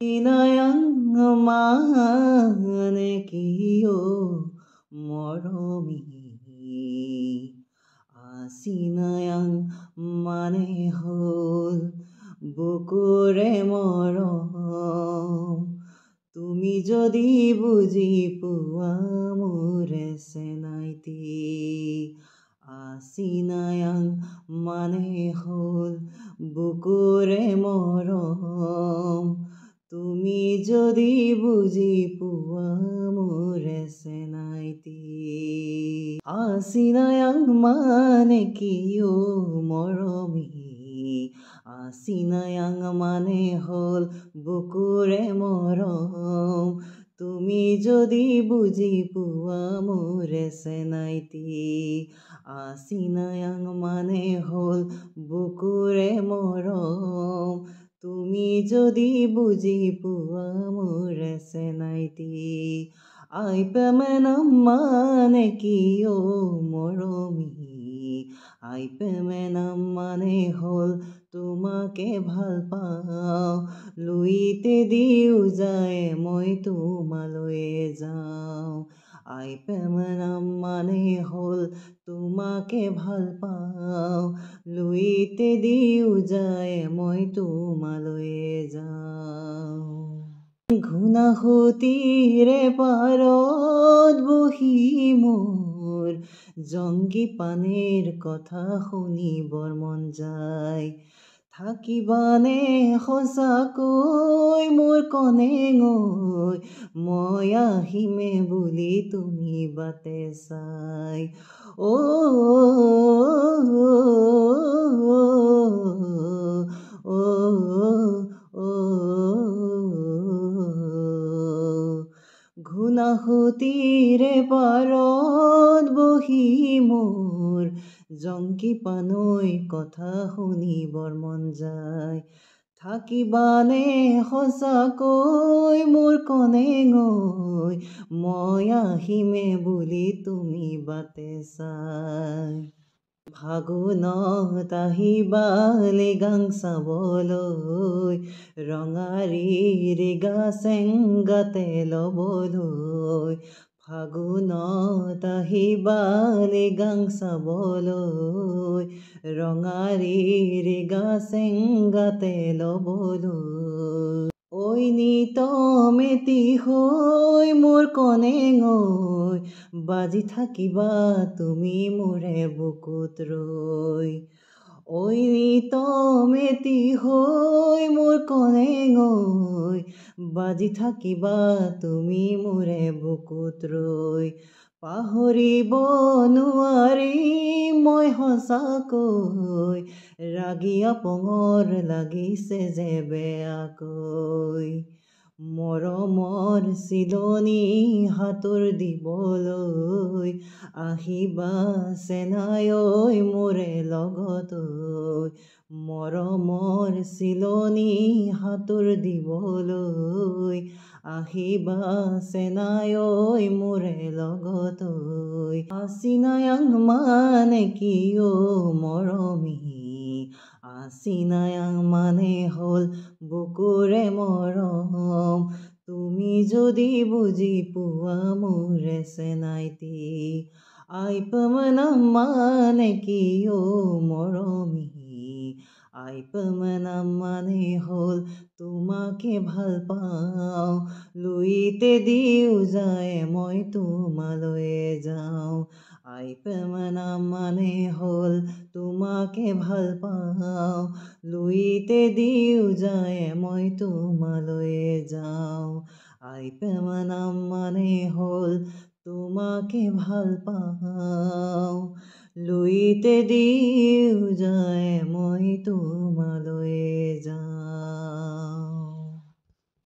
আচিনায়াং মানে কিয় মৰমী? আচিনায়াং মানে হ'ল বুকুৰে মৰম, তুমি যদি বুজি পোৱা মোৰে চেনাইটি। আচিনায়াং মানে হ'ল বুকুৰে মৰম, তুমি যদি বুজি পোৱা মোৰে চেনাইটি। আচিনায়াং মানে কিয় মৰমী? আচিনায়াং মানে হ'ল বুকুৰে মৰম, তুমি যদি বুজি পোৱা মোৰে চেনাইটি। আচিনায়াং মানে হ'ল বুকুৰে মৰম, তুমি যদি বুজি পোৱা মোৰে চেনাইটি। আই প্ৰেমনাম মানে কিয় মৰমী? আই প্ৰেমনাম মানে হ'ল তোমাকে ভাল পাওঁ, লুইতে দিও যায় মই তোমালৈ যাওঁ। আই প্ৰেমনাম মানে হ'ল তোমাকে ভাল পাওঁ, লুইতে দিও যায় মই তোমালৈ যাওঁ। ঘূণাসুঁতিৰে পাৰত বহি মোৰ জংকী পানেইৰ কথা শুনিবৰ মন যায়। থাকিবানে সঁচাকৈ মোৰ কনেঙৈ, মই আহিমে বুলি তুমি বাটে চাই। অ অ অ, ঘূণাসুঁতিৰে পাৰত বহি মোৰ জংকী পানৈৰ কথা শুনিবৰ মন যায়। থাকিবানে সঁচাকৈ মোৰ কনেঙৈ, মই আহিমে বুলি তুমি বাটে চাই। ফাগুনত আহিবা লৃগাং চাবলৈ, ৰঙাৰী ৰিগা চেংগাতে ল'বলৈ। ফাগুনত আহিবা লৃগাং চাবলৈ, ৰঙাৰী ৰিগা চেংগাতে ল'বলৈ। ঐ নিতমেটি হৈ মোৰ কনেঙৈ, বাজি থাকিবা তুমি মোৰে বুকুত ৰৈ। ঐ নিতমেটি হৈ মোৰ কনেঙৈ, বাজি থাকিবা তুমি মোৰে বুকুত ৰৈ। পাহৰিব নোৱাৰিম মই সঁচাকৈ, ৰাগীয়া পঙৰ লাগিছে যে বেয়াকৈ। মৰমৰ চিলনী সাঁতোৰ দিবলৈ, আহিবা চেনাই ঐ মোৰে লগত ঐ। মৰমৰ চিলনী সাঁতোৰ দিবলৈ, আহিবা চেনাই ঐ মোৰে লগত ঐ। আচিনায়াং মানে কিয় মৰমী? আচিনায়াং মানে হ'ল বুকুৰে মৰম, তুমি যদি বুজি পোৱা মোৰে চেনাইটি। আই প্ৰেমনাম মানে কিয় মৰমী? আই প্ৰেমনাম মানে হ'ল তোমাকে ভাল পাওঁ, লুইতে দিও যায় মই তোমালৈ যাওঁ। আই প্ৰেমনাম মানে হ'ল তোমাকে ভাল পাওঁ, লুইতে দিও যায় মই তোমালৈ যাওঁ। আই প্ৰেমনাম মানে হ'ল তোমাকে ভাল পাওঁ, লুইতে দিও যায় মই তোমালৈ